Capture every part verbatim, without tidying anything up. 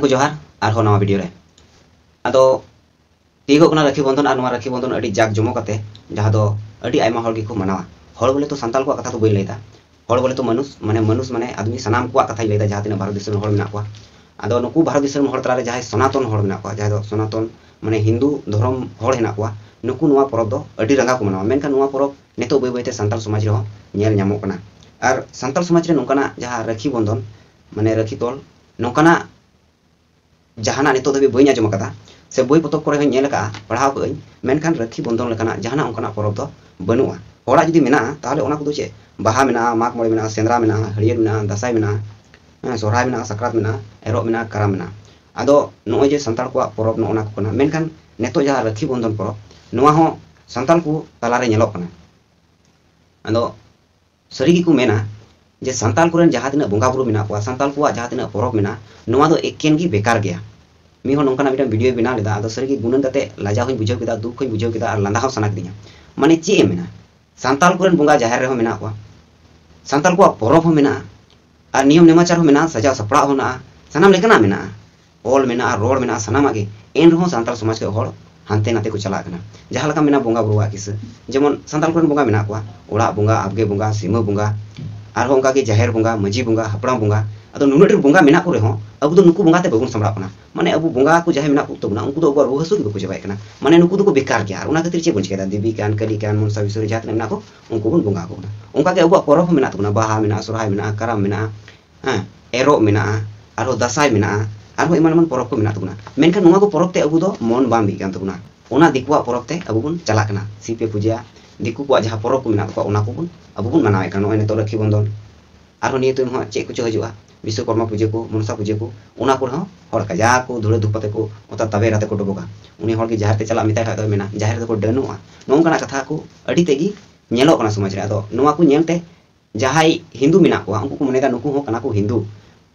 ᱡᱚᱦᱟᱨ, ᱟᱨᱦᱚᱸ ᱱᱟᱣᱟ ᱵᱷᱤᱰᱤᱭᱳ ᱨᱮ᱾ ᱟᱫᱚ ᱛᱤᱭᱳᱜᱚᱜ ᱠᱟᱱᱟ ᱨᱟᱹᱠᱷᱤ ᱵᱚᱱᱫᱷᱚᱱ, ᱟᱨ ᱱᱚᱣᱟ ᱨᱟᱹᱠᱷᱤ ᱵᱚᱱᱫᱷᱚᱱ ᱟᱹᱰᱤ ᱡᱟᱠ ᱡᱚᱢᱚᱠ ᱠᱟᱛᱮ, ᱡᱟᱦᱟᱸ ᱫᱚ ᱟᱹᱰᱤ ᱟᱭᱢᱟ ᱦᱚᱲ ᱜᱮᱠᱚ ᱢᱟᱱᱟᱣᱟ᱾ ᱦᱚᱲ ᱵᱚᱞᱮ ᱛᱚ ᱥᱟᱱᱛᱟᱲ ᱠᱚᱣᱟᱜ ᱠᱟᱛᱷᱟ ᱫᱚ ᱵᱟᱹᱧ ᱞᱟᱹᱭᱫᱟ, ᱦᱚᱲ ᱵᱚᱞᱮ ᱛᱚ ᱢᱟᱱᱩᱥ, ᱢᱟᱱᱮ ᱢᱟᱱᱩᱥ ᱢᱟᱱᱮ ᱟᱫᱢᱤ, ᱥᱟᱱᱟᱢ ᱠᱚᱣᱟᱜ ᱠᱟᱛᱷᱟᱧ ᱞᱟᱹᱭᱫᱟ, ᱡᱟᱦᱟᱸ ᱛᱤᱱᱟᱹᱜ ᱵᱷᱟᱨᱚᱛ ᱫᱤᱥᱚᱢ ᱨᱮ ᱦᱚᱲ ᱢᱮᱱᱟᱜ ᱠᱚᱣᱟ᱾ ᱟᱫᱚ ᱱᱩᱠᱩ ᱵᱷᱟᱨᱚᱛ ᱫᱤᱥᱚᱢ ᱦᱚᱲ ᱛᱟᱞᱟᱨᱮ ᱡᱟᱦᱟᱸᱭ ᱥᱚᱱᱟᱛᱚᱱ ᱦᱚᱲ ᱢᱮᱱᱟᱜ ᱠᱚᱣᱟ, ᱡᱟᱦᱟᱸᱭ ᱫᱚ ᱥᱚᱱᱟᱛᱚᱱ ᱢᱟᱱᱮ ᱦᱤᱱᱫᱩ ᱫᱷᱚᱨᱚᱢ ᱦᱚᱲ ᱦᱮᱱᱟᱜ ᱠᱚᱣᱟ, ᱱᱩᱠᱩ ᱱᱚᱣᱟ ᱯᱚᱨᱚᱵᱽ ᱫᱚ ᱟᱹᱰᱤ ᱨᱟᱸᱜᱟᱣ ᱠᱚ ᱢᱟᱱᱟᱣᱟ᱾ ᱢᱮᱱᱠᱷᱟᱱ ᱱᱚᱣᱟ ᱯᱚᱨᱚᱵᱽ ᱱᱤᱛᱚᱜ ᱵᱟᱹᱭ ᱵᱟᱹᱭᱛᱮ ᱥᱟᱱᱛᱟᱲ ᱥᱚᱢᱟᱡᱽ ᱨᱮᱦᱚᱸ ᱧᱮᱞ ᱧᱟᱢᱚᱜ ᱠᱟᱱᱟ᱾ ᱟᱨ ᱥᱟᱱᱛᱟᱲ ᱥᱚᱢᱟᱡᱽ ᱨᱮ ᱱᱚᱝᱠᱟᱱᱟᱜ ᱡᱟᱦᱟᱸ ᱨᱟᱹᱠᱷᱤ ᱵᱚᱱᱫᱷᱚᱱ, ᱢᱟᱱᱮ ᱨᱟᱹᱠᱷᱤ ᱛᱚᱞ, ᱱᱚᱝᱠᱟᱱᱟᱜ ᱡᱟᱦᱟᱱᱟᱜ ᱱᱤᱛᱚᱜ ᱫᱷᱟᱹᱵᱤᱡ ᱵᱟᱹᱧ ᱟᱸᱡᱚᱢ ᱟᱠᱟᱫᱟ, ᱥᱮ ᱵᱳᱭ ᱯᱚᱛᱚᱵ ᱠᱚᱨᱮ ᱦᱚᱸᱧ ᱧᱮᱞ ᱟᱠᱟᱫᱼᱟ, ᱯᱟᱲᱦᱟᱣ ᱠᱟᱜ ᱟᱹᱧ, ᱢᱮᱱᱠᱷᱟᱱ ᱨᱟᱹᱠᱷᱤ ᱵᱚᱱᱫᱷᱚᱱ ᱞᱮᱠᱟᱱᱟᱜ ᱡᱟᱦᱟᱱᱟᱜ ᱚᱱᱠᱟᱱᱟᱜ ᱯᱚᱨᱚᱵᱽ ᱫᱚ ᱵᱟᱹᱱᱩᱜᱼᱟ᱾ ᱦᱚᱲᱟᱜ ᱡᱩᱫᱤ ᱢᱮᱱᱟᱜᱼᱟ, ᱛᱟᱦᱚᱞᱮ ᱚᱱᱟ ᱠᱚᱫᱚ ᱪᱮᱫ? ᱵᱟᱦᱟ ᱢᱮᱱᱟᱜᱼᱟ, ᱢᱟᱜᱽ ᱢᱚᱬᱮ ᱢᱮᱱᱟᱜᱼᱟ, ᱥᱮᱸᱫᱽᱨᱟ ᱢᱮᱱᱟᱜᱼᱟ, ᱦᱟᱹᱲᱭᱟᱹᱨ ᱢᱮᱱᱟᱜᱼᱟ, ᱫᱟᱸᱥᱟᱭ ᱢᱮᱱᱟᱜᱼᱟ, ᱦᱮᱸ, ᱥᱚᱨᱦᱟᱭ ᱢᱮᱱᱟᱜᱼᱟ, ᱥᱟᱠᱨᱟᱛ ᱢᱮᱱᱟᱜᱼᱟ, ᱮᱨᱚᱜ ᱢᱮᱱᱟᱜᱼᱟ, ᱠᱟᱨᱟᱢ ᱢᱮᱱᱟᱜᱼᱟ᱾ ᱟᱫᱚ ᱱᱚᱜᱼᱚᱭ ᱡᱮ ᱥᱟᱱᱛᱟᱲ ᱠᱚᱣᱟᱜ ᱯᱚᱨᱚᱵᱽ ᱱᱚᱜᱼᱚ ᱱᱟ ᱠᱚ ᱠᱟᱱᱟ, ᱢᱮᱱᱠᱷᱟᱱ ᱱᱤᱛᱚᱜ ᱡᱟᱦᱟᱸ ᱨᱟᱹᱠᱷᱤ ᱵᱚᱱᱫᱷᱚᱱ ᱯᱚᱨᱚᱵᱽ, ᱱᱚᱣᱟ ᱦᱚᱸ ᱥᱟᱱᱛᱟᱲ ᱠᱚ ᱛᱟᱞᱟᱨᱮ ᱧᱮᱞᱚᱜ ᱠᱟᱱᱟ᱾ ᱟᱫᱚ ᱥᱟᱹᱨᱤ ᱜᱮᱠᱚ ᱢᱮᱱᱟ ᱡᱮ ᱥᱟᱱᱛᱟᱲ ᱠᱚᱨᱮᱱ ᱡᱟᱦᱟᱸ ᱛᱤᱱᱟᱹᱜ ᱵᱚᱸᱜᱟ ᱵᱩᱨᱩ ᱢᱮᱱᱟᱜ ᱠᱚᱣᱟ, ᱥᱟᱱᱛᱟᱲ ᱠᱚᱣᱟᱜ ᱡᱟᱦᱟᱸ ᱛᱤᱱᱟᱹᱜ ᱯᱚᱨᱚᱵᱽ ᱢᱮᱱᱟᱜᱼᱟ, ᱱᱚᱣᱟ ᱫᱚ ᱮᱠᱮᱱ ᱜᱮ ᱵᱮᱠᱟᱨ ᱜᱮᱭᱟ᱾ ᱢᱤᱫ ᱦᱚᱲ ᱱᱚᱝᱠᱟᱱᱟᱜ ᱢᱤᱫᱴᱟᱝ ᱵᱷᱤᱰᱤᱭᱳᱭ ᱵᱮᱱᱟᱣ ᱞᱮᱫᱟ, ᱟᱫᱚ ᱥᱟᱹᱨᱤ ᱜᱮ ᱜᱩᱱᱟᱹᱱ ᱠᱟᱛᱮ ᱞᱟᱡᱟᱣ ᱦᱚᱸᱧ ᱵᱩᱡᱷᱟᱹᱣ ᱠᱮᱫᱟ, ᱫᱩᱠ ᱦᱚᱸᱧ ᱵᱩᱡᱷᱟᱹᱣ ᱠᱮᱫᱟ, ᱟᱨ ᱞᱟᱸᱫᱟ ᱦᱚᱸ ᱥᱟᱱᱟ ᱠᱤᱫᱤᱧᱟ᱾ ᱢᱟᱱᱮ ᱪᱮᱫ ᱮᱢ ᱢᱮᱱᱟ, ᱥᱟᱱᱛᱟᱲ ᱠᱚᱨᱮᱱ ᱵᱚᱸᱜᱟ ᱡᱟᱦᱮᱨ ᱨᱮᱦᱚᱸ ᱢᱮᱱᱟᱜ ᱠᱚᱣᱟ, ᱥᱟᱱᱛᱟᱲ ᱠᱚᱣᱟᱜ ᱯᱚᱨᱚᱵᱽ ᱦᱚᱸ ᱢᱮᱱᱟᱜᱼᱟ, ᱟᱨ ᱱᱤᱭᱚᱢ ᱱᱮᱢᱟᱪᱟᱨ ᱦᱚᱸ ᱢᱮᱱᱟᱜᱼᱟ, ᱥᱟᱡᱟᱣ ᱥᱟᱯᱲᱟᱣ ᱦᱚᱸ ᱢᱮᱱᱟᱜᱼᱟ, ᱥᱟᱱᱟᱢ ᱞᱮᱠᱟᱱᱟᱜ ᱢᱮᱱᱟᱜᱼᱟ, ᱚᱞ ᱢᱮᱱᱟᱜᱼᱟ, ᱨᱚᱲ ᱢᱮᱱᱟᱜᱼᱟ, ᱥᱟᱱᱟᱢᱟᱜ ᱜᱮ᱾ ᱮᱱ ᱨᱮᱦᱚᱸ ᱥᱟᱱᱛᱟᱲ ᱥᱚᱢᱟᱡᱽ ᱠᱷᱚᱱ ᱦᱚᱲ ᱦᱟᱱᱛᱮ ᱱᱟᱛᱮ ᱠᱚ ᱪᱟᱞᱟᱜ ᱠᱟᱱᱟ᱾ ᱡᱟᱦᱟᱸ ᱞᱮᱠᱟᱢ ᱢᱮᱱᱟ ᱵᱚᱸᱜᱟ ᱵᱩᱨᱩᱣᱟᱜ ᱠᱤᱥᱟᱹ, ᱡᱮᱢᱚᱱ ᱥᱟᱱᱛᱟᱲ ᱠᱚᱨᱮᱱ ᱵᱚᱸᱜᱟ ᱢᱮᱱᱟᱜ ᱠᱚᱣᱟ, ᱚᱲᱟᱜ ᱵᱚᱸᱜᱟ, ᱟᱵᱜᱮ ᱵᱚᱸᱜᱟ, ᱥᱤᱢᱟᱹ ᱵᱚᱸᱜᱟ, ᱟᱨᱦᱚᱸ ᱚᱱᱠᱟᱜᱮ ᱡᱟᱦᱮᱨ ᱵᱚᱸᱜᱟ, ᱢᱟᱹᱡᱷᱤ ᱵᱚᱸᱜᱟ, ᱦᱟᱯᱲᱟᱢ ᱵᱚᱸᱜᱟ᱾ ᱟᱫᱚ ᱱᱩᱱᱟᱹᱜ ᱰᱷᱮᱨ ᱵᱚᱸᱜᱟ ᱢᱮᱱᱟᱜ ᱠᱚ ᱨᱮᱦᱚᱸ ᱟᱵᱚ ᱫᱚ ᱱᱩᱠᱩ ᱵᱚᱸᱜᱟ ᱛᱮ ᱵᱟᱵᱚᱱ ᱥᱟᱢᱵᱲᱟᱜ ᱠᱟᱱᱟ᱾ ᱢᱟᱱᱮ ᱟᱵᱚ ᱵᱚᱸᱜᱟ ᱠᱚ ᱡᱟᱦᱟᱸᱭ ᱢᱮᱱᱟᱜ ᱠᱚ ᱛᱟᱵᱚᱱᱟ, ᱩᱱᱠᱩ ᱫᱚ ᱟᱵᱚᱣᱟᱜ ᱨᱩᱣᱟᱹ ᱦᱟᱹᱥᱩ ᱜᱮ ᱵᱟᱠᱚ ᱪᱟᱵᱟᱭᱮᱫ ᱠᱟᱱᱟ᱾ ᱢᱟᱱᱮ ᱱᱩᱠᱩ ᱫᱚᱠᱚ ᱵᱮᱠᱟᱨ ᱜᱮᱭᱟ᱾ ᱟᱨ ᱚᱱᱟ ᱠᱷᱟᱹᱛᱤᱨ ᱪᱮᱫ ᱵᱚᱱ ᱪᱤᱠᱟᱹᱭᱮᱫᱟ? ᱫᱮᱵᱤ ᱠᱟᱱ, ᱠᱟᱹᱞᱤ ᱠᱟᱱ, ᱢᱚᱱᱥᱟ ᱵᱤᱥᱚᱨᱡᱤ ᱡᱟᱦᱟᱸ ᱛᱤᱱᱟᱹᱜ ᱢᱮᱱᱟᱜ ᱠᱚ, ᱩᱱᱠᱩ ᱵᱚᱱ ᱵᱚᱸᱜᱟ ᱟᱠᱚ ᱠᱟᱱᱟ᱾ ᱚᱱᱠᱟᱜᱮ ᱟᱵᱚᱣᱟᱜ ᱯᱚᱨᱚᱵᱽ ᱦᱚᱸ ᱢᱮᱱᱟᱜ ᱛᱟᱵᱚᱱᱟ, ᱵᱟᱦᱟ ᱢᱮᱱᱟᱜᱼᱟ, ᱥᱚᱨᱦᱟᱭ ᱢᱮᱱᱟᱜᱼᱟ, ᱠᱟᱨᱟᱢ ᱢᱮᱱᱟᱜᱼᱟ, ᱦᱮᱸ, ᱮᱨᱚᱜ ᱢᱮᱱᱟᱜᱼᱟ, ᱟᱨᱦᱚᱸ ᱫᱟᱸᱥᱟᱭ ᱢᱮᱱᱟᱜᱼᱟ, ᱟᱨᱦᱚᱸ ᱮᱢᱟᱱ ᱮᱢᱟᱱ ᱯᱚᱨᱚᱵᱽ ᱠᱚ ᱢᱮᱱᱟᱜ ᱛᱟᱵᱚᱱᱟ᱾ ᱢᱮᱱᱠᱷᱟᱱ ᱱᱚᱣᱟ ᱠᱚ ᱯᱚᱨᱚᱵᱽ ᱛᱮ ᱟᱵᱚ ᱫᱚ ᱢᱚᱱ ᱵᱟᱝ ᱵᱤᱜ ᱠᱟᱱ ᱛᱟᱵᱚᱱᱟ᱾ ᱚᱱᱟ ᱫᱤᱠᱩᱣᱟᱜ ᱯᱚᱨᱚᱵᱽ ᱛᱮ ᱟᱵᱚ ᱵᱚᱱ ᱪᱟᱞᱟᱜ ᱠᱟᱱᱟ᱾ ᱥᱤᱵ ᱮ ᱯᱩᱡᱟᱹᱭᱟ, ᱫᱤᱠᱩ ᱠᱚᱣᱟᱜ ᱡᱟᱦᱟᱸ ᱯᱚᱨᱚᱵᱽ ᱠᱚ ᱢᱮᱱᱟᱜ ᱛᱟᱠᱚᱣᱟ, ᱚᱱᱟ ᱠᱚᱵᱚᱱ, ᱟᱵᱚ ᱵᱚᱱ ᱢᱟᱱᱟᱣᱮᱫ ᱠᱟᱱᱟ᱾ ᱱᱚᱜᱼᱚᱭ ᱱᱤᱛᱚᱜ ᱨᱟᱹᱠᱷᱤ ᱵᱚᱱᱫᱷᱚᱱ, ᱟᱨᱦᱚᱸ ᱱᱤᱭᱟᱹ ᱛᱟᱭᱚᱢ ᱦᱚᱸ ᱪᱮᱫ ᱠᱚᱪᱚ ᱦᱤᱡᱩᱜᱼᱟ, ᱵᱤᱥᱥᱚᱠᱚᱨᱢᱟ ᱯᱩᱡᱟᱹ ᱠᱚ, ᱢᱚᱱᱥᱟ ᱯᱩᱡᱟᱹ ᱠᱚ, ᱚᱱᱟ ᱠᱚᱨᱮ ᱦᱚᱸ ᱦᱚᱲ ᱠᱟᱡᱟᱠ ᱠᱚ ᱫᱷᱩᱲᱟᱹ ᱫᱷᱩᱯ ᱠᱟᱛᱮ ᱠᱚ ᱚᱛᱟ ᱛᱟᱵᱮᱨ ᱟᱛᱮ ᱠᱚ ᱰᱚᱵᱚᱜᱟ᱾ ᱩᱱᱤ ᱦᱚᱲ ᱜᱮ ᱡᱟᱦᱮᱨ ᱛᱮ ᱪᱟᱞᱟᱜ ᱢᱮᱛᱟᱭ ᱠᱷᱟᱡ ᱫᱚᱭ ᱢᱮᱱᱟ, ᱡᱟᱦᱮᱨ ᱨᱮᱫᱚ ᱠᱚ ᱰᱟᱹᱱᱚᱜᱼᱟ᱾ ᱱᱚᱜᱼᱚ ᱱᱚᱝᱠᱟᱱᱟᱜ ᱠᱟᱛᱷᱟ ᱠᱚ ᱟᱹᱰᱤ ᱛᱮᱫ ᱜᱮ ᱧᱮᱞᱚᱜ ᱠᱟᱱᱟ ᱥᱚᱢᱟᱡᱽ ᱨᱮ᱾ ᱟᱫᱚ ᱱᱚᱣᱟ ᱠᱚ ᱧᱮᱞᱛᱮ ᱡᱟᱦᱟᱸᱭ ᱦᱤᱱᱫᱩ ᱢᱮᱱᱟᱜ ᱠᱚᱣᱟ, ᱩᱱᱠᱩ ᱠᱚ ᱢᱚᱱᱮᱭᱮᱫᱟ ᱱᱩᱠᱩ ᱦᱚᱸ ᱠᱟᱱᱟ ᱠᱚ ᱦᱤᱱᱫᱩ᱾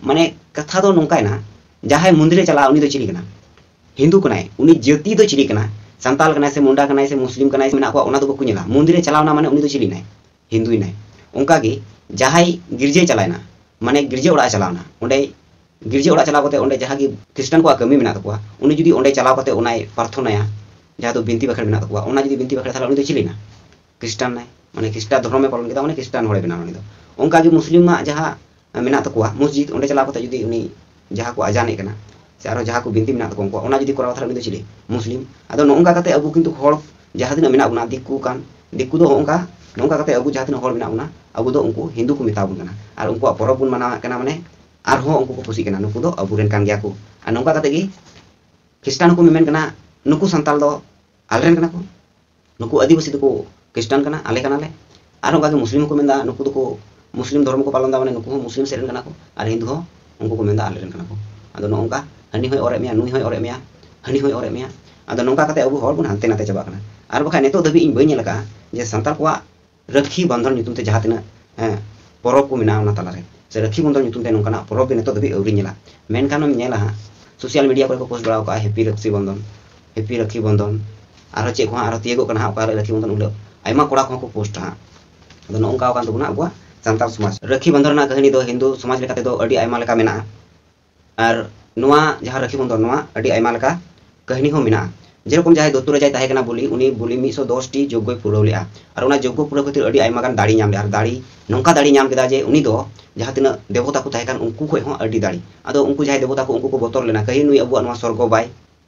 ᱢᱟᱱᱮ ᱠᱟᱛᱷᱟ ᱫᱚ ᱱᱚᱝᱠᱟᱭᱮᱱᱟ, ᱡᱟᱦᱟᱸᱭ ᱢᱚᱱᱫᱤᱨ ᱮ ᱪᱟᱞᱟᱜᱼᱟ, ᱩᱱᱤ ᱫᱚ ᱪᱤᱞᱤ ᱠᱟᱱᱟ? ᱦᱤᱱᱫᱩ ᱠᱟᱱᱟᱭ᱾ ᱩᱱᱤ ᱡᱟᱹᱛᱤ ᱫᱚ ᱪᱤᱞᱤ ᱠᱟᱱᱟ? ᱥᱟᱱᱛᱟᱞ ᱠᱟᱱᱟᱭ ᱥᱮ ᱢᱩᱱᱰᱟ ᱠᱟᱱᱟᱭ ᱥᱮ ᱢᱩᱥᱞᱤᱢ ᱠᱟᱱᱟᱭ ᱥᱮ ᱢᱮᱱᱟᱜ ᱠᱚᱣᱟ, ᱚᱱᱟ ᱫᱚ ᱵᱟᱠᱚ ᱧᱮᱞᱟ᱾ ᱢᱚᱱᱫᱤᱨ ᱮ ᱪᱟᱞᱟᱣᱱᱟ ᱢᱟᱱᱮ ᱩᱱᱤ ᱫᱚ ᱪᱤᱞᱤᱱᱟᱭ? ᱦᱤᱱᱫᱩᱭᱮᱱᱟᱭ᱾ ᱚᱱᱠᱟᱜᱮ ᱡᱟᱦᱟᱸᱭ ᱜᱤᱨᱡᱟᱹᱭ ᱪᱟᱞᱟᱣᱮᱱᱟ, ᱢᱟᱱᱮ ᱜᱤᱨᱡᱟᱹ ᱚᱲᱟᱜ ᱮ ᱪᱟᱞᱟᱣᱱᱟ, ᱚᱸᱰᱮ ᱜᱤᱨᱡᱟᱹ ᱚᱲᱟᱜ ᱪᱟᱞᱟᱣ ᱠᱟᱛᱮ ᱚᱸᱰᱮ ᱡᱟᱦᱟᱸ ᱜᱮ ᱠᱷᱨᱤᱥᱴᱟᱱ ᱠᱚᱣᱟᱜ ᱠᱟᱹᱢᱤ ᱢᱮᱱᱟᱜ ᱛᱟᱠᱚᱣᱟ, ᱩᱱᱤ ᱡᱩᱫᱤ ᱚᱸᱰᱮ ᱪᱟᱞᱟᱣ ᱠᱟᱛᱮ ᱚᱱᱟᱭ ᱯᱨᱟᱨᱛᱷᱚᱱᱟᱭᱟ, ᱡᱟᱦᱟᱸ ᱫᱚ ᱵᱤᱱᱛᱤ ᱵᱟᱠᱷᱮᱲ ᱢᱮᱱᱟᱜ ᱛᱟᱠᱚᱣᱟ, ᱚᱱᱟ ᱡᱩᱫᱤ ᱵᱤᱱᱛᱤ ᱵᱟᱠᱷᱮᱲ, ᱛᱟᱦᱚᱞᱮ ᱩᱱᱤ ᱫᱚ ᱪᱤᱞᱤᱱᱟ? ᱠᱷᱨᱤᱥᱴᱟᱱ ᱱᱟᱭ, ᱢᱟᱱᱮ ᱠᱷᱨᱤᱥᱴᱟ ᱫᱷᱚᱨᱚᱢᱮ ᱯᱟᱞᱚᱱ ᱠᱮᱫᱟ, ᱢᱟᱱᱮ ᱠᱷᱨᱤᱥᱴᱟᱱ ᱦᱚᱲᱮ ᱵᱮᱱᱟᱣ ᱩᱱᱤ ᱫᱚ᱾ ᱚᱱᱠᱟ ᱜᱮ ᱢᱩᱥᱞᱤᱢᱟᱜ ᱡᱟᱦᱟᱸ ᱢᱮᱱᱟᱜ ᱛᱟᱠᱚᱣᱟ ᱢᱚᱥᱡᱤᱫ, ᱚᱸᱰᱮ ᱪᱟᱞᱟᱣ ᱠᱟᱛᱮ ᱡᱩᱫᱤ ᱩᱱᱤ ᱡᱟᱦᱟᱸ ᱠᱚ ᱟᱡᱟᱱᱮᱫ ᱠᱟᱱᱟ, ᱥᱮ ᱟᱨᱦᱚᱸ ᱡᱟᱦᱟᱸ ᱠᱚ ᱵᱤᱱᱛᱤ ᱢᱮᱱᱟᱜ ᱛᱟᱠᱚᱣᱟ ᱩᱱᱠᱩᱣᱟᱜ, ᱚᱱᱟ ᱡᱩᱫᱤ ᱠᱚᱨᱟᱣᱟ, ᱛᱟᱦᱚᱞᱮ ᱩᱱᱤ ᱫᱚ ᱪᱤᱞᱤ? ᱢᱩᱥᱞᱤᱢ᱾ ᱟᱫᱚ ᱱᱚᱜᱼᱚ ᱱᱚᱝᱠᱟ ᱠᱟᱛᱮ ᱟᱵᱚ ᱠᱤᱱᱛᱩ ᱦᱚᱲ ᱡᱟᱦᱟᱸ ᱛᱤᱱᱟᱹᱜ ᱢᱮᱱᱟᱜ ᱵᱚᱱᱟ, ᱫᱤᱠᱩ ᱠᱟᱱ, ᱫᱤᱠᱩ ᱫᱚ ᱦᱚᱸᱜᱼᱚ ᱱᱚᱝᱠᱟ, ᱱᱚᱝᱠᱟ ᱠᱟᱛᱮ ᱟᱵᱚ ᱡᱟᱦᱟᱸ ᱛᱤᱱᱟᱹᱜ ᱦᱚᱲ ᱢᱮᱱᱟᱜ ᱵᱚᱱᱟ, ᱟᱵᱚ ᱫᱚ ᱩᱱᱠᱩ ᱦᱤᱱᱫᱩ ᱠᱚ ᱢᱮᱛᱟ ᱵᱚᱱ ᱠᱟᱱᱟ᱾ ᱟᱨ ᱩᱱᱠᱩᱣᱟᱜ ᱯᱚᱨᱚᱵᱽ ᱵᱚᱱ ᱢᱟᱱᱟᱣᱮᱫ ᱠᱟᱱᱟ, ᱢᱟᱱᱮ ᱟᱨᱦᱚᱸ ᱩᱱᱠᱩ ᱠᱚ ᱠᱩᱥᱤᱜ ᱠᱟᱱᱟ, ᱱᱩᱠᱩ ᱫᱚ ᱟᱵᱚᱨᱮᱱ ᱠᱟᱱ ᱜᱮᱭᱟ ᱠᱚ᱾ ᱟᱨ ᱱᱚᱝᱠᱟ ᱠᱟᱛᱮ ᱜᱮ ᱠᱷᱨᱤᱥᱴᱟᱱ ᱦᱚᱸᱠᱚ ᱢᱮᱢᱮᱱ ᱠᱟᱱᱟ, ᱱᱩᱠᱩ ᱥᱟᱱᱛᱟᱲ ᱫᱚ ᱟᱞᱮᱨᱮᱱ ᱠᱟᱱᱟ ᱠᱚ, ᱱᱩᱠᱩ ᱟᱹᱫᱤᱵᱟᱹᱥᱤ ᱫᱚᱠᱚ ᱠᱷᱨᱤᱥᱴᱟᱱ ᱠᱟᱱᱟ, ᱟᱞᱮ ᱠᱟᱱᱟᱞᱮ᱾ ᱟᱨ ᱚᱱᱠᱟᱜᱮ ᱢᱩᱥᱞᱤᱢ ᱦᱚᱸᱠᱚ ᱢᱮᱱᱫᱟ, ᱱᱩᱠᱩ ᱫᱚᱠᱚ ᱢᱩᱥᱞᱤᱢ ᱫᱷᱚᱨᱚᱢ ᱠᱚ ᱯᱟᱞᱚᱱ ᱮᱫᱟ, ᱢᱟᱱᱮ ᱱᱩᱠᱩ ᱦᱚᱸ ᱢᱩᱥᱞᱤᱢ ᱥᱮᱫ ᱨᱮᱱ ᱠᱟᱱᱟ ᱠᱚ᱾ ᱟᱨ ᱦᱤᱱᱫᱩ ᱦᱚᱸ ᱩᱱᱠᱩ ᱠᱚ ᱢᱮᱱᱫᱟ, ᱟᱞᱮᱨᱮᱱ ᱠᱟᱱᱟ ᱠᱚ᱾ ᱟᱫᱚ ᱱᱚᱜᱼᱚ ᱱᱚᱝᱠᱟ ᱦᱟᱹᱱᱤ ᱦᱚᱸᱭ ᱚᱨᱮᱫ ᱢᱮᱭᱟ, ᱱᱩᱭ ᱦᱚᱸᱭ ᱚᱨᱮᱫ ᱢᱮᱭᱟ, ᱦᱟᱹᱱᱤ ᱦᱚᱸᱭ ᱚᱨᱮᱫ ᱢᱮᱭᱟ᱾ ᱟᱫᱚ ᱱᱚᱝᱠᱟ ᱠᱟᱛᱮ ᱟᱵᱚ ᱦᱚᱲ ᱵᱚᱱ ᱦᱟᱱᱛᱮ ᱱᱟᱛᱮ ᱪᱟᱵᱟᱜ ᱠᱟᱱᱟ᱾ ᱟᱨ ᱵᱟᱠᱷᱟᱡ ᱱᱤᱛᱚᱜ ᱫᱷᱟᱹᱵᱤᱡ ᱤᱧ ᱵᱟᱹᱧ ᱧᱮᱞ ᱟᱠᱟᱫᱼᱟ ᱡᱮ ᱥᱟᱱᱛᱟᱲ ᱠᱚᱣᱟᱜ ᱨᱟᱹᱠᱷᱤ ᱵᱚᱱᱫᱷᱚᱱ ᱧᱩᱛᱩᱢ ᱛᱮ ᱡᱟᱦᱟᱸ ᱛᱤᱱᱟᱹᱜ, ᱦᱮᱸ, ᱯᱚᱨᱚᱵᱽ ᱠᱚ ᱢᱮᱱᱟᱜᱼᱟ, ᱚᱱᱟ ᱛᱟᱞᱟᱨᱮ ᱥᱮ ᱨᱟᱹᱠᱷᱤ ᱵᱚᱱᱫᱷᱚᱱ ᱧᱩᱛᱩᱢ ᱛᱮ ᱱᱚᱝᱠᱟᱱᱟᱜ ᱯᱚᱨᱚᱵᱽ ᱜᱮ ᱱᱤᱛᱚᱜ ᱫᱷᱟᱹᱵᱤᱡ ᱟᱹᱣᱨᱤ ᱧᱮᱞᱟ᱾ ᱢᱮᱱᱠᱷᱟᱱ ᱮᱢ ᱧᱮᱞᱟ ᱦᱟᱸᱜ, ᱥᱳᱥᱟᱞ ᱢᱤᱰᱤᱭᱟ ᱠᱚᱨᱮ ᱠᱚ ᱯᱳᱥᱴ ᱵᱟᱲᱟ ᱟᱠᱟᱫᱼᱟ, ᱦᱮᱯᱤ ᱨᱟᱹᱠᱷᱤ ᱵᱚᱱᱫᱷᱚᱱ, ᱦᱮᱯᱤ ᱨᱟᱹᱠᱷᱤ ᱵᱚᱱᱫᱷᱚᱱ, ᱟᱨᱦᱚᱸ ᱪᱮᱫ ᱠᱚ ᱦᱟᱸᱜ ᱟᱨᱦᱚᱸ ᱛᱤᱭᱳᱜᱚᱜ ᱠᱟᱱᱟ ᱦᱟᱸᱜ, ᱚᱠᱟ ᱦᱤᱞᱳᱜ ᱨᱟᱹᱠᱷᱤ ᱵᱚᱱᱫᱷᱚᱱ, ᱩᱱ ᱦᱤᱞᱳᱜ ᱟᱭᱢᱟ ᱠᱚᱲᱟ ᱠᱚᱦᱚᱸ ᱠᱚ ᱯᱳᱥᱴᱟ ᱦᱟᱸᱜ᱾ ᱟᱫᱚ ᱱᱚᱜᱼᱚ ᱱᱚᱝᱠᱟ ᱟᱠᱟᱱ ᱛᱟᱵᱚᱱᱟ ᱟᱵᱚᱣᱟᱜ ᱥᱟᱱᱛᱟᱲ ᱥᱚᱢᱟᱡᱽ᱾ ᱨᱟᱹᱠᱷᱤ ᱵᱚᱱᱫᱷᱚᱱ ᱨᱮᱱᱟᱜ ᱠᱟᱹᱦᱱᱤ ᱫᱚ ᱦᱤᱱᱫᱩ ᱥᱚᱢᱟᱡᱽ ᱞᱮᱠᱟ ᱛᱮᱫᱚ ᱟᱹᱰᱤ ᱟᱭᱢᱟ ᱞᱮᱠᱟ ᱢᱮᱱᱟᱜᱼᱟ᱾ ᱟᱨ ᱱᱚᱣᱟ ᱡᱟᱦᱟᱸ ᱨᱟᱹᱠᱷᱤ ᱵᱚᱱᱫᱷᱚᱱ, ᱱᱚᱣᱟ ᱟᱹᱰᱤ ᱟᱭᱢᱟ ᱞᱮᱠᱟ ᱠᱟᱹᱦᱱᱤ ᱦᱚᱸ ᱢᱮᱱᱟᱜᱼᱟ᱾ ᱡᱮᱨᱚᱠᱚᱢ ᱡᱟᱦᱟᱸᱭ ᱫᱚᱭᱛᱚ ᱨᱟᱡᱟᱭ ᱛᱟᱦᱮᱸ ᱠᱟᱱᱟ ᱵᱚᱞᱤ, ᱩᱱᱤ ᱵᱚᱞᱤ ᱢᱤᱫ ᱥᱚ ᱫᱚᱥ ᱴᱤ ᱡᱚᱜᱽᱜᱚᱭ ᱯᱩᱨᱟᱹᱣ ᱞᱮᱫᱼᱟ᱾ ᱟᱨ ᱚᱱᱟ ᱡᱚᱜᱽᱜᱚ ᱯᱩᱨᱟᱹᱣ ᱠᱷᱟᱹᱛᱤᱨ ᱟᱹᱰᱤ ᱟᱭᱢᱟ ᱜᱟᱱ ᱫᱟᱲᱮ ᱧᱟᱢ ᱞᱮᱫᱼᱟ᱾ ᱟᱨ ᱫᱟᱲᱮ, ᱱᱚᱝᱠᱟ ᱫᱟᱲᱮ ᱧᱟᱢ ᱠᱮᱫᱟ ᱡᱮ ᱩᱱᱤ ᱫᱚ ᱡᱟᱦᱟᱸ ᱛᱤᱱᱟᱹᱜ ᱫᱮᱵᱚᱛᱟ ᱠᱚ ᱛᱟᱦᱮᱸ ᱠᱟᱱ, ᱩᱱᱠᱩ ᱠᱷᱚᱱ ᱦᱚᱸ ᱟᱹᱰᱤ ᱫᱟᱲᱮ᱾ ᱟᱫᱚ ᱩᱱᱠᱩ ᱡᱟᱦᱟᱸᱭ ᱫᱮᱵᱚᱛᱟ ᱠᱚ, ᱩᱱᱠᱩ ᱠᱚ ᱵᱚᱛᱚᱨ ᱞᱮᱱᱟ, ᱠᱟᱹᱦᱤ ᱱᱩᱭ ᱟᱵᱚᱣᱟᱜ ᱱᱚᱣᱟ ᱥᱚᱨᱜᱚ ᱵᱟᱭ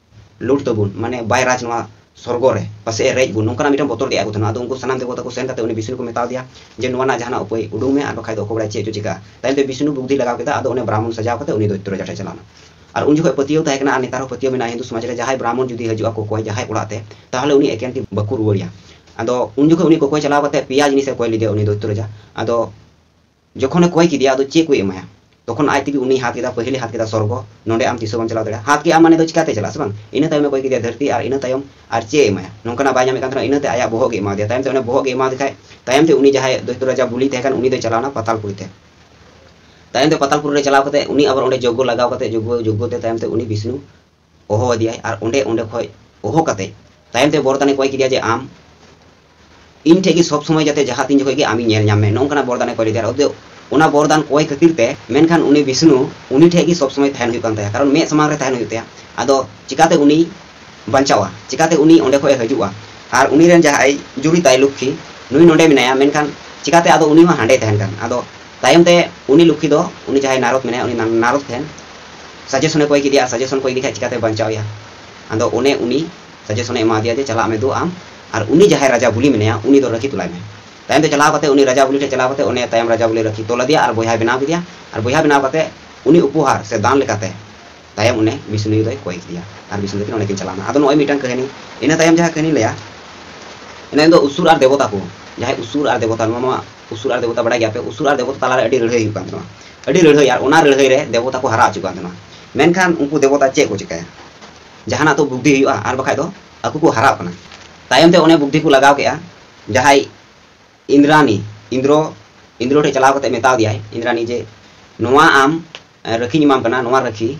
ᱞᱩᱴ ᱛᱟᱵᱚᱱ, ᱢᱟᱱᱮ ᱵᱟᱭ ᱨᱟᱡᱽ ᱱᱚᱣᱟ ᱥᱚᱨᱜᱚ ᱨᱮ, ᱯᱟᱥᱮᱡ ᱮ ᱨᱮᱡ ᱵᱚᱱ, ᱱᱚᱝᱠᱟᱱᱟᱜ ᱢᱤᱫᱴᱟᱝ ᱵᱚᱛᱚᱨ ᱫᱮᱡ ᱟᱠᱚ ᱛᱟᱦᱮᱱᱟ᱾ ᱟᱫᱚ ᱩᱱᱠᱩ ᱥᱟᱱᱟᱢ ᱫᱮᱵᱚᱛᱟ ᱠᱚ ᱥᱮᱱ ᱠᱟᱛᱮ ᱩᱱᱤ ᱵᱤᱥᱱᱩ ᱠᱚ ᱢᱮᱛᱟᱣ ᱫᱮᱭᱟ ᱡᱮ, "ᱱᱚᱣᱟ ᱨᱮᱱᱟᱜ ᱡᱟᱦᱟᱱᱟᱜ ᱩᱯᱟᱹᱭ ᱩᱰᱩᱝ ᱢᱮ, ᱟᱨ ᱵᱟᱠᱷᱟᱡ ᱫᱚ ᱚᱠᱚᱭ ᱵᱟᱲᱟᱭ ᱪᱮᱫ ᱪᱚ ᱪᱤᱠᱟᱹᱜᱼᱟ?" ᱛᱟᱭᱚᱢ ᱛᱮ ᱵᱤᱥᱱᱩ ᱵᱩᱫᱽᱫᱷᱤ ᱞᱟᱜᱟᱣ ᱠᱮᱫᱟ, ᱟᱫᱚ ᱩᱱᱤ ᱵᱨᱟᱦᱢᱚᱱ ᱥᱟᱡᱟᱣ ᱠᱟᱛᱮ ᱩᱱᱤ ᱫᱚᱭᱛᱚ ᱨᱟᱡᱟ ᱴᱷᱮᱱ ᱪᱟᱞᱟᱣ ᱮᱱᱟ᱾ ᱟᱨ ᱩᱱ ᱡᱚᱠᱷᱚᱡ ᱯᱟᱹᱛᱭᱟᱹᱣ ᱛᱟᱦᱮᱸ ᱠᱟᱱᱟ, ᱟᱨ ᱱᱮᱛᱟᱨ ᱦᱚᱸ ᱯᱟᱹᱛᱭᱟᱹᱣ ᱢᱮᱱᱟᱜᱼᱟ ᱦᱤᱱᱫᱩ ᱥᱚᱢᱟᱡᱽ ᱨᱮ, ᱡᱟᱦᱟᱸᱭ ᱵᱨᱟᱦᱢᱚᱱ ᱡᱩᱫᱤ ᱦᱤᱡᱩᱜᱼᱟ ᱠᱚ, ᱚᱠᱚᱭ ᱡᱟᱦᱟᱸᱭ ᱚᱲᱟᱜ ᱛᱮ, ᱛᱟᱦᱚᱞᱮ ᱩᱱᱤ ᱮᱠᱮᱱ ᱛᱤ ᱵᱟᱠᱚ ᱨᱩᱣᱟᱹᱲᱮᱭᱟ᱾ ᱟᱫᱚ ᱩᱱ ᱡᱚᱠᱷᱚᱡ ᱩᱱᱤ ᱠᱚᱠᱚᱭ ᱪᱟᱞᱟᱣ ᱠᱟᱛᱮ ᱯᱮᱭᱟ ᱡᱤᱱᱤᱥ ᱮ ᱠᱚᱭ ᱞᱮᱫᱮᱭᱟ ᱩᱱᱤ ᱫᱚᱭᱛᱚ ᱨᱟᱡᱟ᱾ ᱟᱫᱚ ᱡᱚᱠᱷᱚᱱᱮ ᱠᱚᱭ ᱠᱮᱫᱮᱭᱟ, ᱟᱫᱚ ᱪᱮᱫ ᱠᱚᱭ ᱮᱢᱟᱭᱟ? ᱛᱚᱠᱷᱚᱱ ᱟᱡ ᱛᱮᱜᱮ ᱩᱱᱤ ᱦᱟᱛ ᱠᱮᱫᱟ, ᱯᱟᱹᱦᱤᱞᱮ ᱦᱟᱛ ᱠᱮᱫᱟ ᱥᱚᱨᱜᱚ, ᱱᱚᱸᱰᱮ ᱟᱢ ᱛᱤᱥ ᱦᱚᱸ ᱵᱟᱢ ᱪᱟᱞᱟᱣ ᱫᱟᱲᱮᱭᱟᱜᱼᱟ᱾ ᱦᱟᱛ ᱠᱮᱫᱟ ᱢᱟᱱᱮ ᱫᱚ ᱪᱤᱠᱟᱛᱮ ᱪᱟᱞᱟᱜᱼᱟ, ᱥᱮ ᱵᱟᱝ? ᱤᱱᱟᱹ ᱛᱟᱭᱚᱢᱮ ᱠᱚᱭ ᱠᱮᱫᱮᱭᱟ ᱫᱷᱟᱹᱨᱛᱤ, ᱟᱨ ᱤᱱᱟᱹ ᱛᱟᱭᱚᱢ ᱟᱨ ᱪᱮᱫ ᱮ ᱮᱢᱟᱭᱟ? ᱱᱚᱝᱠᱟᱱᱟᱜ ᱵᱟᱭ ᱧᱟᱢᱮᱫ ᱠᱟᱱ ᱛᱟᱦᱮᱱᱟ, ᱤᱱᱟᱹᱛᱮ ᱟᱭᱟᱜ ᱵᱚᱦᱚᱜ ᱜᱮ ᱮᱢᱟᱣ ᱫᱮᱭᱟ᱾ ᱛᱟᱭᱚᱢ ᱛᱮ ᱩᱱᱤ ᱵᱚᱦᱚᱜ ᱜᱮ ᱮᱢᱟᱣ ᱫᱮ ᱠᱷᱟᱡ, ᱛᱟᱭᱚᱢ ᱛᱮ ᱩᱱᱤ ᱡᱟᱦᱟᱸᱭ ᱫᱚᱭᱛᱚ ᱨᱟᱡᱟ ᱵᱩᱞᱤ ᱛᱟᱦᱮᱸ ᱠᱟᱱ, ᱩᱱᱤ ᱫᱚᱭ ᱪᱟᱞᱟᱣᱱᱟ ᱯᱟᱛᱟᱞᱯᱩᱨᱤ ᱛᱮ᱾ ᱛᱟᱭᱚᱢ ᱛᱮ ᱯᱟᱛᱟᱞᱯᱩᱨᱤ ᱨᱮ ᱪᱟᱞᱟᱣ ᱠᱟᱛᱮ ᱩᱱᱤ ᱟᱵᱟᱨ ᱚᱸᱰᱮ ᱡᱚᱜᱽᱜᱚ ᱞᱟᱜᱟᱣ ᱠᱟᱛᱮ, ᱡᱚᱜᱽᱜᱚ, ᱡᱚᱜᱽᱜᱚ ᱛᱮ ᱛᱟᱭᱚᱢ ᱛᱮ ᱩᱱᱤ ᱵᱤᱥᱱᱩ ᱦᱚᱦᱚ ᱟᱫᱮᱭᱟᱭ, ᱟᱨ ᱚᱸᱰᱮ, ᱚᱸᱰᱮ ᱠᱷᱚᱡ ᱦᱚᱦᱚ ᱠᱟᱛᱮ ᱛᱟᱭᱚᱢ ᱛᱮ ᱵᱚᱨᱫᱟᱱᱮ ᱠᱚᱭ ᱠᱮᱫᱮᱭᱟ ᱡᱮ, "ᱟᱢ ᱤᱧ ᱴᱷᱮᱡ ᱜᱮ ᱥᱚᱵ ᱥᱚᱢᱚᱭ ᱡᱟᱛᱮ ᱡᱟᱦᱟᱸ ᱛᱤᱱ ᱡᱚᱠᱷᱚᱡ ᱜᱮ ᱟᱢᱤᱧ ᱧᱮᱞ ᱧᱟᱢ ᱢᱮ, ᱱᱚᱝᱠᱟᱱᱟᱜ ᱵᱚᱨᱫᱟᱱᱮ ᱠᱚᱭ ᱞᱮᱫᱮᱭᱟ᱾ ᱟᱫᱚ ᱚᱱᱟ ᱵᱚᱨᱫᱟᱱ ᱠᱚᱭ ᱠᱷᱟᱹᱛᱤᱨ ᱛᱮ, ᱢᱮᱱᱠᱷᱟᱱ ᱩᱱᱤ ᱵᱤᱥᱱᱩ, ᱩᱱᱤ ᱴᱷᱮᱡ ᱜᱮ ᱥᱚᱵ ᱥᱚᱢᱚᱭ ᱛᱟᱦᱮᱱ ᱦᱩᱭᱩᱜ ᱠᱟᱱ ᱛᱟᱭᱟ, ᱠᱟᱨᱚᱱ ᱢᱮᱫ ᱥᱟᱢᱟᱝ ᱨᱮ ᱛᱟᱦᱮᱱ ᱦᱩᱭᱩᱜ ᱛᱟᱭᱟ᱾ ᱟᱫᱚ ᱪᱤᱠᱟᱛᱮ ᱩᱱᱤ ᱵᱟᱧᱪᱟᱣᱟ, ᱪᱤᱠᱟᱛᱮ ᱩᱱᱤ ᱚᱸᱰᱮ ᱠᱷᱚᱡ ᱮ ᱦᱤᱡᱩᱜᱼᱟ? ᱟᱨ ᱩᱱᱤ ᱨᱮᱱ ᱡᱟᱦᱟᱸᱭ ᱡᱩᱨᱤ ᱛᱟᱭ ᱞᱚᱠᱠᱷᱤ, ᱱᱩᱭ ᱱᱚᱸᱰᱮ ᱢᱮᱱᱟᱭᱟ, ᱢᱮᱱᱠᱷᱟᱱ ᱪᱤᱠᱟᱛᱮ ᱟᱫᱚ ᱩᱱᱤ ᱦᱚᱸ ᱦᱟᱸᱰᱮ ᱛᱟᱦᱮᱱ ᱠᱟᱱ? ᱟᱫᱚ ᱛᱟᱭᱚᱢ ᱛᱮ ᱩᱱᱤ ᱞᱚᱠᱠᱷᱤ ᱫᱚ, ᱩᱱᱤ ᱡᱟᱦᱟᱸᱭ ᱱᱟᱨᱚᱫ ᱢᱮᱱᱟᱭᱟ, ᱩᱱᱤ ᱱᱟ-, ᱱᱟᱨᱚᱫ ᱴᱷᱮᱱ suggestion ᱮ ᱠᱚᱭ ᱠᱮᱫᱮᱭᱟ, ᱟᱨ suggestion ᱠᱚᱭ ᱤᱫᱤ ᱠᱷᱟᱡ ᱪᱤᱠᱟᱛᱮ ᱵᱟᱧᱪᱟᱣ ᱮᱭᱟ? ᱟᱫᱚ ᱚᱱᱮ ᱩᱱᱤ suggestion ᱮ ᱮᱢᱟ ᱫᱮᱭᱟ ᱡᱮ, "ᱪᱟᱞᱟᱜ ᱢᱮ ᱫᱩ ᱟᱢ, ᱟᱨ ᱩᱱᱤ ᱡᱟᱦᱟᱸᱭ ᱨᱟᱡᱟ ᱵᱩᱞᱤ ᱢᱮᱱᱟᱭᱟ, ᱩᱱᱤ ᱫᱚ ᱨᱟᱹᱠᱷᱤ ᱛᱩᱞᱟᱭ ᱢᱮ᱾" ᱛᱟᱭᱚᱢ ᱛᱮ ᱪᱟᱞᱟᱣ ᱠᱟᱛᱮ, ᱩᱱᱤ ᱨᱟᱡᱟ ᱵᱩᱞᱤ ᱴᱷᱮᱱ ᱪᱟᱞᱟᱣ ᱠᱟᱛᱮ, ᱩᱱᱤ ᱛᱟᱭᱚᱢ ᱨᱟᱡᱟ ᱵᱩᱞᱤ ᱨᱟᱹᱠᱷᱤ ᱛᱚᱞ ᱟᱫᱮᱭᱟ ᱟᱨ ᱵᱚᱭᱦᱟᱭ ᱵᱮᱱᱟᱣ ᱠᱮᱫᱮᱭᱟ᱾ ᱟᱨ ᱵᱚᱭᱦᱟ ᱵᱮᱱᱟᱣ ᱠᱟᱛᱮ ᱩᱱᱤ ᱩᱯᱚᱦᱟᱨ ᱥᱮ ᱫᱟᱱ ᱞᱮᱠᱟᱛᱮ ᱛᱟᱭᱚᱢ ᱩᱱᱤ ᱵᱤᱥᱱᱩᱭ ᱫᱚᱭ ᱠᱚᱭ ᱠᱮᱫᱮᱭᱟ᱾ ᱟᱨ ᱵᱤᱥᱱᱩ ᱛᱟᱹᱠᱤᱱ ᱚᱸᱰᱮ ᱠᱤᱱ ᱪᱟᱞᱟᱣ ᱮᱱᱟ᱾ ᱟᱫᱚ ᱱᱚᱜᱼᱚᱭ ᱢᱤᱫᱴᱟᱝ ᱠᱟᱹᱦᱱᱤ᱾ ᱤᱱᱟᱹ ᱛᱟᱭᱚᱢ ᱡᱟᱦᱟᱸ ᱠᱟᱹᱦᱱᱤ ᱞᱟᱹᱭᱟ, ᱤᱱᱟᱹ ᱫᱚ ᱩᱥᱩᱨ ᱟᱨ ᱫᱮᱵᱚᱛᱟ ᱠᱚ, ᱡᱟᱦᱟᱸᱭ ᱩᱥᱩᱨ ᱟᱨ ᱫᱮᱵᱚᱛᱟ, ᱱᱚᱣᱟ ᱢᱟ ᱩᱥᱩᱨ ᱟᱨ ᱫᱮᱵᱚᱛᱟ ᱵᱟᱲᱟᱭ ᱜᱮᱭᱟ ᱯᱮ, ᱩᱥᱩᱨ ᱟᱨ ᱫᱮᱵᱚᱛᱟ ᱛᱟᱞᱟᱨᱮ ᱟᱹᱰᱤ ᱞᱟᱹᱲᱦᱟᱹᱭ ᱦᱩᱭᱩᱜ ᱠᱟᱱ ᱛᱟᱦᱮᱱᱟ, ᱟᱹᱰᱤ ᱞᱟᱹᱲᱦᱟᱹᱭ, ᱟᱨ ᱚᱱᱟ ᱞᱟᱹᱲᱦᱟᱹᱭ ᱨᱮ ᱫᱮᱵᱚᱛᱟ ᱠᱚ ᱦᱟᱨᱟ ᱦᱚᱪᱚᱜ ᱠᱟᱱ ᱛᱟᱦᱮᱱᱟ᱾ ᱢᱮᱱᱠᱷᱟᱱ ᱩᱱᱠᱩ ᱫᱮᱵᱚᱛᱟ ᱪᱮᱫ ᱠᱚ ᱪᱤᱠᱟᱹᱭᱟ? ᱡᱟᱦᱟᱱᱟᱜ ᱛᱚ ᱵᱩᱫᱽᱫᱷᱤ ᱦᱩᱭᱩᱜᱼᱟ, ᱟᱨ ᱵᱟᱠᱷᱟᱡ ᱫᱚ ᱟᱠᱚ ᱠᱚ ᱦᱟᱨᱟᱜ ᱠᱟᱱᱟ᱾ ᱛᱟᱭᱚᱢ ᱛᱮ ᱚᱱᱮ ᱵᱩᱫᱽᱫᱷᱤ ᱠᱚ ᱞᱟᱜᱟᱣ ᱠᱮᱜᱼᱟ, ᱡᱟᱦᱟᱸᱭ ᱤᱱᱫᱨᱟᱱᱤ, ᱤᱱᱫᱨᱚ, ᱤᱱᱫᱨᱚ ᱴᱷᱮᱡ ᱪᱟᱞᱟᱣ ᱠᱟᱛᱮ ᱢᱮᱛᱟᱣ ᱫᱮᱭᱟᱭ ᱤᱱᱫᱨᱟᱱᱤ ᱡᱮ, "ᱱᱚᱣᱟ ᱟᱢ, ᱮ, ᱨᱟᱹᱠᱷᱤᱧ ᱮᱢᱟᱢ ᱠᱟᱱᱟ, ᱱᱚᱣᱟ ᱨᱟᱹᱠᱷᱤ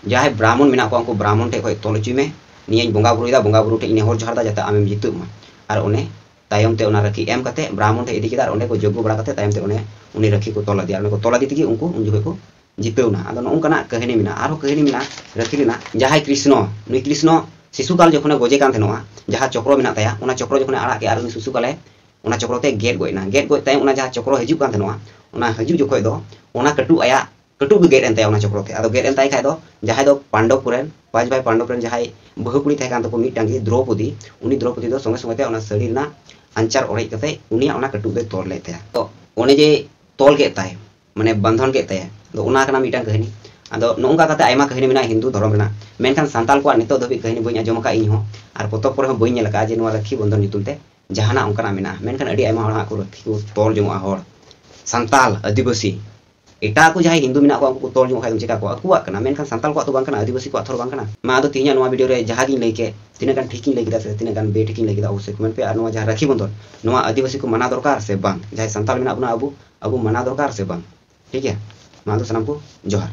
ᱡᱟᱦᱟᱸᱭ ᱵᱨᱟᱦᱢᱚᱱ ᱢᱮᱱᱟᱜ ᱠᱚᱣᱟ, ᱩᱱᱠᱩ ᱵᱨᱟᱦᱢᱚᱱ ᱴᱷᱮᱡ ᱠᱷᱚᱡ ᱛᱚᱞ ᱦᱚᱪᱚᱭ ᱢᱮ, ᱱᱤᱭᱟᱹᱧ ᱵᱚᱸᱜᱟ ᱵᱩᱨᱩᱭᱮᱫᱟ, ᱵᱚᱸᱜᱟ ᱵᱩᱨᱩ ᱴᱷᱮᱡ ᱤᱧ ᱱᱮᱦᱚᱨ ᱡᱚᱦᱟᱨ ᱫᱟ ᱡᱟᱛᱮ ᱟᱢᱮᱢ ᱡᱤᱛᱟᱹᱜ ᱢᱟ᱾" ᱟᱨ ᱚᱱᱮ ᱛᱟᱭᱚᱢ ᱛᱮ ᱚᱱᱟ ᱨᱟᱹᱠᱷᱤ ᱮᱢ ᱠᱟᱛᱮ ᱵᱨᱟᱦᱢᱚᱱ ᱴᱷᱮᱡ ᱤᱫᱤ ᱠᱮᱫᱟ, ᱟᱨ ᱚᱸᱰᱮ ᱠᱚ ᱡᱚᱜᱽᱜᱚ ᱵᱟᱲᱟ ᱠᱟᱛᱮ ᱛᱟᱭᱚᱢ ᱛᱮ ᱚᱱᱮ ᱩᱱᱤ ᱨᱟᱹᱠᱷᱤ ᱠᱚ ᱛᱚᱞ ᱟᱫᱮᱭᱟ, ᱟᱨ ᱚᱱᱮ ᱠᱚ ᱛᱚᱞ ᱟᱫᱮ ᱛᱮᱜᱮ ᱩᱱᱠᱩ ᱩᱱ ᱡᱚᱠᱷᱚᱡ ᱠᱚ ᱡᱤᱛᱟᱹᱣ ᱮᱱᱟ᱾ ᱟᱫᱚ ᱱᱚᱜᱼᱚ ᱱᱚᱝᱠᱟᱱᱟᱜ ᱠᱟᱹᱦᱱᱤ ᱢᱮᱱᱟᱜᱼᱟ, ᱟᱨᱦᱚᱸ ᱠᱟᱹᱦᱱᱤ ᱢᱮᱱᱟᱜᱼᱟ ᱨᱟᱹᱠᱷᱤ ᱨᱮᱱᱟᱜ, ᱡᱟᱦᱟᱸᱭ ᱠᱨᱤᱥᱱᱚ, ᱱᱩᱭ ᱠᱨᱤᱥᱱᱚ ᱥᱤᱥᱩᱠᱟᱞ ᱡᱚᱠᱷᱚᱱᱮ ᱜᱚᱡᱮ ᱠᱟᱱ ᱛᱟᱦᱮᱱᱚᱜᱼᱟ, ᱡᱟᱦᱟᱸ ᱪᱚᱠᱨᱚ ᱢᱮᱱᱟᱜ ᱛᱟᱭᱟ, ᱚᱱᱟ ᱪᱚᱠᱨᱚ ᱡᱚᱠᱷᱚᱱᱮ ᱟᱲᱟᱜ ᱠᱮᱜᱼᱟ, ᱟᱨ ᱩᱱᱤ ᱥᱤᱥᱩᱠᱟᱞᱮ ᱚᱱᱟ ᱪᱚᱠᱨᱚ ᱛᱮ ᱜᱮᱫ ᱜᱚᱡ ᱮᱱᱟ᱾ ᱜᱮᱫ ᱜᱚᱡ ᱛᱟᱭᱚᱢ ᱚᱱᱟ ᱡᱟᱦᱟᱸ ᱪᱚᱠᱨᱚ ᱦᱤᱡᱩᱜ ᱠᱟᱱ ᱛᱟᱦᱮᱱᱚᱜᱼᱟ, ᱚᱱᱟ ᱦᱤᱡᱩᱜ ᱡᱚᱠᱷᱚᱡ ᱫᱚ ᱚᱱᱟ ᱠᱟᱹᱴᱩᱵ ᱟᱭᱟᱜ ᱠᱟᱹᱴᱩᱵ ᱜᱮ ᱜᱮᱫ ᱮᱱ ᱛᱟᱭᱟ ᱚᱱᱟ ᱪᱚᱠᱨᱚ ᱛᱮ᱾ ᱟᱫᱚ ᱜᱮᱫ ᱮᱱ ᱛᱟᱭ ᱠᱷᱟᱡ ᱫᱚ ᱡᱟᱦᱟᱸᱭ ᱫᱚ ᱯᱟᱱᱰᱚᱵ ᱠᱚᱨᱮᱱ, ᱯᱟᱸᱪ ᱵᱷᱟᱭ ᱯᱟᱱᱰᱚᱵ ᱨᱮᱱ ᱡᱟᱦᱟᱸᱭ ᱵᱟᱹᱦᱩ ᱠᱩᱲᱤ ᱛᱟᱦᱮᱸ ᱠᱟᱱ ᱛᱟᱠᱚ ᱢᱤᱫᱴᱟᱝ ᱜᱮ, ᱫᱨᱚᱯᱚᱫᱤ, ᱩᱱᱤ ᱫᱨᱚᱯᱚᱫᱤ ᱫᱚ ᱥᱚᱸᱜᱮ ᱥᱚᱸᱜᱮ ᱛᱮ ᱚᱱᱟ ᱥᱟᱹᱲᱤ ᱨᱮᱱᱟᱜ ᱟᱧᱪᱟᱨ ᱚᱲᱮᱡ ᱠᱟᱛᱮ ᱩᱱᱤᱭᱟᱜ ᱚᱱᱟ ᱠᱟᱹᱴᱩᱵ ᱫᱚᱭ ᱛᱚᱞ ᱞᱮᱫ ᱛᱟᱭᱟ᱾ ᱛᱚ ᱚᱱᱮ ᱡᱮ ᱛᱚᱞ ᱠᱮᱫ ᱛᱟᱭ, ᱢᱟᱱᱮ ᱵᱟᱱᱫᱷᱚᱱ ᱠᱮᱫ ᱛᱟᱭᱟ᱾ ᱟᱫᱚ ᱚᱱᱟ ᱠᱟᱱᱟ ᱢᱤᱫᱴᱟᱝ ᱠᱟᱹᱦᱱᱤ᱾ ᱟᱫᱚ ᱱᱚᱜᱼᱚ ᱱᱚᱝᱠᱟ ᱠᱟᱛᱮ ᱟᱭᱢᱟ ᱠᱟᱹᱦᱱᱤ ᱢᱮᱱᱟᱜᱼᱟ ᱦᱤᱱᱫᱩ ᱫᱷᱚᱨᱚᱢ ᱨᱮᱱᱟᱜ, ᱢᱮᱱᱠᱷᱟᱱ ᱥᱟᱱᱛᱟᱞ ᱠᱚᱣᱟᱜ ᱱᱤᱛᱚᱜ ᱫᱷᱟᱹᱵᱤᱡ ᱠᱟᱹᱦᱱᱤ ᱵᱟᱹᱧ ᱟᱸᱡᱚᱢ ᱟᱠᱟᱫ ᱤᱧ ᱦᱚᱸ, ᱟᱨ ᱯᱚᱛᱚᱵ ᱠᱚᱨᱮ ᱦᱚᱸ ᱵᱟᱹᱧ ᱧᱮᱞ ᱟᱠᱟᱫᱼᱟ ᱡᱮ ᱱᱚᱣᱟ ᱨᱟᱹᱠᱷᱤ ᱵᱚᱱᱫᱷᱚᱱ ᱧᱩᱛᱩᱢ ᱛᱮ ᱡᱟᱦᱟᱱᱟᱜ ᱚᱱᱠᱟᱱᱟᱜ ᱢᱮᱱᱟᱜᱼᱟ᱾ ᱢᱮᱱᱠᱷᱟᱱ ᱟᱹᱰᱤ ᱟᱭᱢᱟ ᱦᱚᱲ ᱦᱟᱸᱜ ᱠᱚ ᱨᱟᱹᱠᱷᱤ ᱠᱚ ᱛᱚᱞ ᱡᱚᱝᱚᱜᱼᱟ ᱦᱚᱲ, ᱥᱟᱱᱛᱟᱞ, ᱟᱹᱫᱤᱵᱟᱹᱥᱤ, ᱮᱴᱟᱜ ᱠᱚ ᱡᱟᱦᱟᱸᱭ ᱦᱤᱱᱫᱩ ᱢᱮᱱᱟᱜ ᱠᱚᱣᱟ ᱩᱱᱠᱩ ᱠᱚ ᱛᱚᱞ ᱡᱚᱝᱚᱜ ᱠᱷᱟᱡ ᱫᱚᱢ ᱪᱮᱠᱟ ᱠᱚᱣᱟ? ᱟᱠᱚᱣᱟᱜ ᱠᱟᱱᱟ, ᱢᱮᱱᱠᱷᱟᱱ ᱥᱟᱱᱛᱟᱞ ᱠᱚᱣᱟᱜ ᱫᱚ ᱵᱟᱝ ᱠᱟᱱᱟ, ᱟᱹᱫᱤᱵᱟᱹᱥᱤ ᱠᱚᱣᱟᱜ ᱛᱷᱚᱨ ᱵᱟᱝ ᱠᱟᱱᱟ᱾ ᱢᱟ ᱟᱫᱚ ᱛᱮᱦᱮᱧᱟᱜ ᱱᱚᱣᱟ video ᱨᱮ ᱡᱟᱦᱟᱸ ᱜᱤᱧ ᱞᱟᱹᱭ ᱠᱮᱫ, ᱛᱤᱱᱟᱹᱜ ᱜᱟᱱ ᱴᱷᱤᱠᱤᱧ ᱞᱟᱹᱭ ᱠᱮᱫᱟ ᱥᱮ ᱛᱤᱱᱟᱹᱜ ᱜᱟᱱ ᱵᱮᱴᱷᱤᱠᱤᱧ ᱞᱟᱹᱭ ᱠᱮᱫᱟ, ᱚᱵᱚᱥᱥᱳᱭ comment ᱯᱮ᱾ ᱟᱨ ᱱᱚᱣᱟ ᱡᱟᱦᱟᱸ ᱨᱟᱹᱠᱷᱤ ᱵᱚᱱᱫᱷᱚᱱ, ᱱᱚᱣᱟ ᱟᱹᱫᱤᱵᱟᱹᱥᱤ ᱠᱚ ᱢᱟᱱᱟᱣ ᱫᱚᱨᱠᱟᱨ ᱥᱮ ᱵᱟᱝ? ᱡᱟᱦᱟᱸᱭ ᱥᱟᱱᱛᱟᱞ ᱢᱮᱱᱟᱜ ᱵᱚᱱᱟ ᱟᱵᱚ, ᱟᱵᱚ ᱢᱟᱱᱟᱣ ᱫᱚᱨᱠᱟᱨ ᱥᱮ ᱵᱟᱝ? ᱴᱷᱤᱠ ᱜᱮᱭᱟ, ᱢᱟ ᱟᱫᱚ ᱥᱟᱱᱟᱢ ᱠᱚ ᱡᱚᱦᱟᱨ᱾